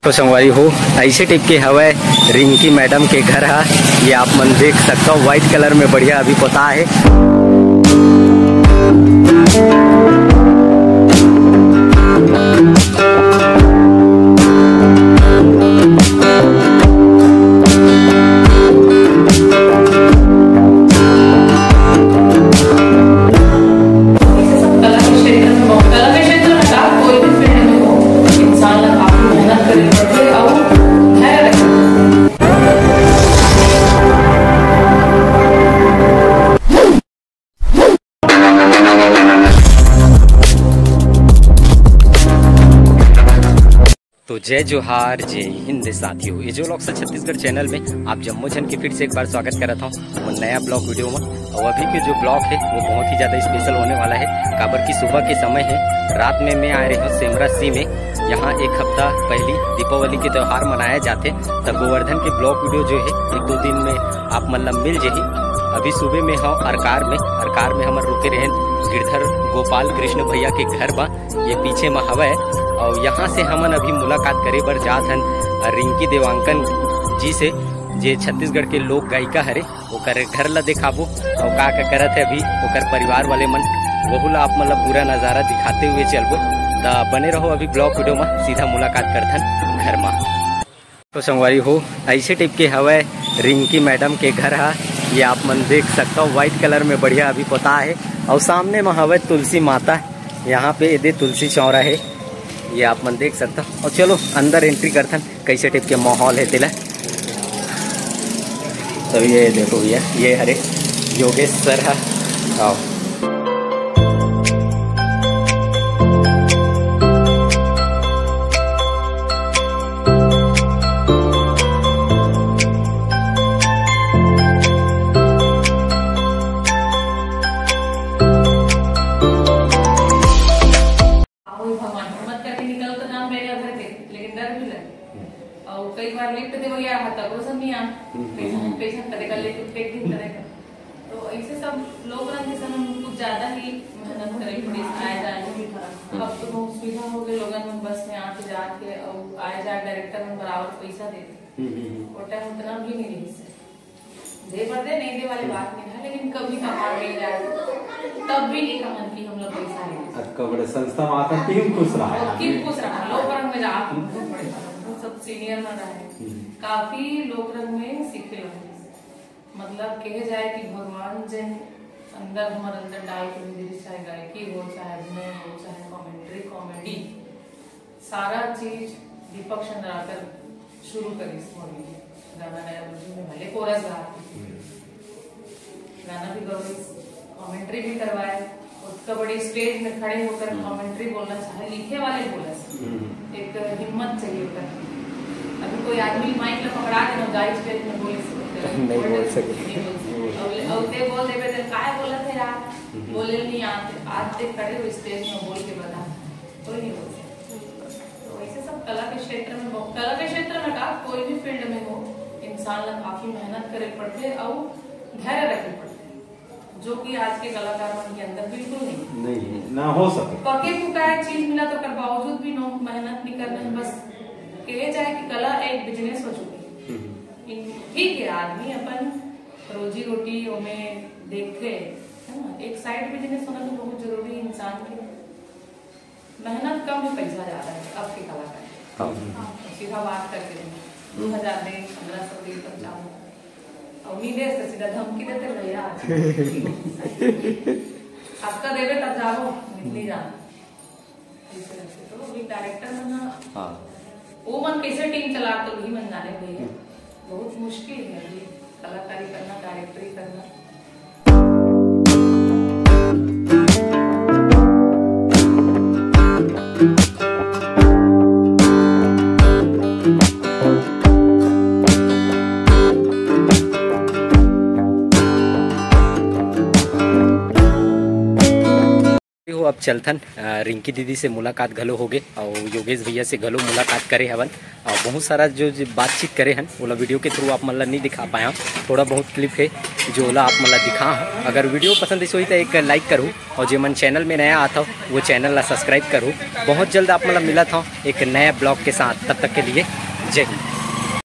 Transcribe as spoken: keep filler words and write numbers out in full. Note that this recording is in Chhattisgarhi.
तो संगवारी हो, ऐसे टाइप के हवय रिंकी मैडम के घर हा। ये आप मन देख सकता हो, व्हाइट कलर में बढ़िया अभी पोता है। तो जय जोहार, जय हिंद साथियों। ये जो लोग छत्तीसगढ़ चैनल में आप जम्मो झन के फिर से एक बार स्वागत करत हूँ वो नया ब्लॉग वीडियो में। और अभी के जो ब्लॉग है वो बहुत ही ज़्यादा स्पेशल होने वाला है, काबर की सुबह के समय है, रात में मैं आ रहे हूँ सेमरा सी में। यहाँ एक हफ्ता पहली दीपावली के त्यौहार मनाया जाते, तब गोवर्धन के ब्लॉग वीडियो जो है एक दो दिन में आप मतलब मिल जाही। अभी सुबह में हम अरकार में, अरकार में हमर रुके रहे गिरधर गोपाल कृष्ण भैया के घर बा, ये पीछे में हवय। और यहाँ से हमन अभी मुलाकात करे बर जात हन रिंकी देवांकन जी से, जे छत्तीसगढ़ के लोक गायिका हरे। ओकर घर ला दिखाबो और का का करत है अभी ओकर परिवार वाले मन, वहू ला आप मन ला पूरा नजारा दिखाते हुए चलबो। त बने रहो अभी ब्लॉग वीडियो में, सीधा मुलाकात करथन घर में। तो संगवारी हो, ऐसे टाइप के हवय रिंकी मैडम के घर हा। ये आप मन देख सकता हो, व्हाइट कलर में बढ़िया अभी पोता है। और सामने में हवय तुलसी माता, यहाँ पे ये दे तुलसी चौरा है, ये आप मन देख सकता हो। और चलो अंदर एंट्री करथन, कैसे टाइप के माहौल है तेला। तो ये देखो भैया, ये हरे योगेश सर हा। आओ। आओ भगवान, हिम्मत करके निकल तो जान बेरा घर के, लेकिन डर भी लगे। और कई बार लिफ्ट देवइया हा, तब रोशन नहीं आ। हम्म, हम्म, पैसा, हम्म। पैसा कदे कर ले, फेंक दिन करेगा। तो ऐसे सब लोग रंग के समय में कुछ ज्यादा ही मेहनत करे पड़ी, आए जाए में। अब तो बहुत सुविधा हो गई, लोगन मन बस में आके जाके और आए जाए, डायरेक्टर मन बराबर पैसा देते। हम्म, हम्म, हम्म। वो टाइम उतना भी नहीं रही सर। दे बर दे, नहीं दे वाली बात नहीं है, लेकिन कभी कभार मिल जाए, तब भी नहीं कहन कि हम लोग पैसा नहीं दे। अब कबड़े संस्था में आता, टीम खुश रहा है। और टीम खुश रहा, लोक रंग में जा, हम लोग बड़े, हम सब सीनियर में रहे। हम्म। काफी लोक रंग में सीखे लोग। मतलब, कहे जाए कि भगवान जे अंदर, हमारे अंदर डाल के भी दे, चाहे गायकी हो, चाहे अभिनय हो, चाहे कमेंट्री, कॉमेडी, सारा चीज दीपक चंद्राकर शुरू करिस मोर लिए। गाना नया बजू में भले कोरस गा, गाना भी गौरिस, कमेंट्री भी करवाए। उतना बड़ी स्टेज में खड़े होकर हम्म। कमेंट्री बोलना चाहे, लिखे वाले बोला से। हम्म। एक हिम्मत चाहिए होता है। अभी कोई आदमी माइक में पकड़ा देना, गाड़ी स्टेज में बोले से नहीं बोल सके। नहीं बोल सके। और, और ते बोल देवे तो काय बोला थे यार, हम्म। बोले नहीं आते। आज ते खड़े हो स्टेज में बोल के बता, कोई नहीं बोल सकता। तो ऐसे सब कला के क्षेत्र में बहुत, कला के क्षेत्र में का, कोई भी फील्ड में हो, इंसान ला काफी मेहनत करे पड़ते और धैर्य रखे पड़ते, जो कि आज के कलाकार मन के अंदर बिल्कुल नहीं। नहीं है, ना हो सके। पके पुकाए चीज मिला तो कर बावजूद भी लोग मेहनत नहीं करना है। बस कहे जाए कि कला एक बिजनेस हो चुकी है। हम्म। इन-, ठीक है, आदमी अपन रोजी रोटी ओमे देखते, है ना, एक साइड बिजनेस होना तो बहुत जरूरी है इंसान के। मेहनत कम है, पैसा ज्यादा है अब के कलाकार। हाँ। हाँ, सीधा बात करके दे, दो हजार दे, पन्द्रह सौ दे, तब जाओ। और नहीं दे तो सीधा धमकी देते, भैया हफ्ता देवे तब जाओ, नहीं जाना। इस तरह से तो अभी डायरेक्टर मन ना, हाँ। वो मन कैसे टीम चला तो भी मन जाने भैया। हम्म। बहुत मुश्किल है अभी कलाकारी करना, डायरेक्टरी करना। हो, अब चलथन, अ, रिंकी दीदी से मुलाकात घलो होगे और योगेश भैया से घलो मुलाकात करे हवन। अउ बहुत सारा जो, जो बातचीत करे हन, ओला वीडियो के through आप मन ला नहीं दिखा पाए हन। थोड़ा बहुत clip है जो ओला आप मन ला दिखा हन। अगर वीडियो पसंद आइस होही त एक like करहू, अउ जे मन channel में नया आत हव वो channel ला subscribe करहू। बहुत जल्द आप मन ला मिलत हव एक नया vlog के साथ। तब तक के लिए जय हिंद।